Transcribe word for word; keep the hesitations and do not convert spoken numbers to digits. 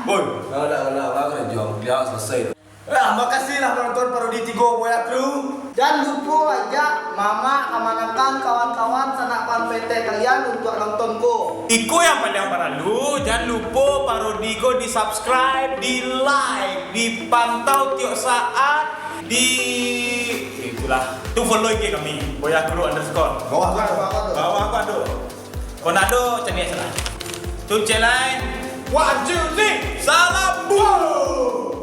Oi, galak-galak urang kan juang, dia selesai. Ah, makasih lah nonton parodi tigo Boya Crew. Jan lupo ajak mamak, kamanakan, kawan-kawan, sanak panpetek kalian untuak nonton ko. Iko yang paling paralu, jan lupo parodi ko di-subscribe, di-like, dipantau tiok saat, di, itulah, tu follow I G kami, Boya Crew underscore. Bawah ko ado, bawah ko ado. Bawah ko ado. Kok ndak ado, cari salah. Tu cek lain. One, two, three. Salam, bro.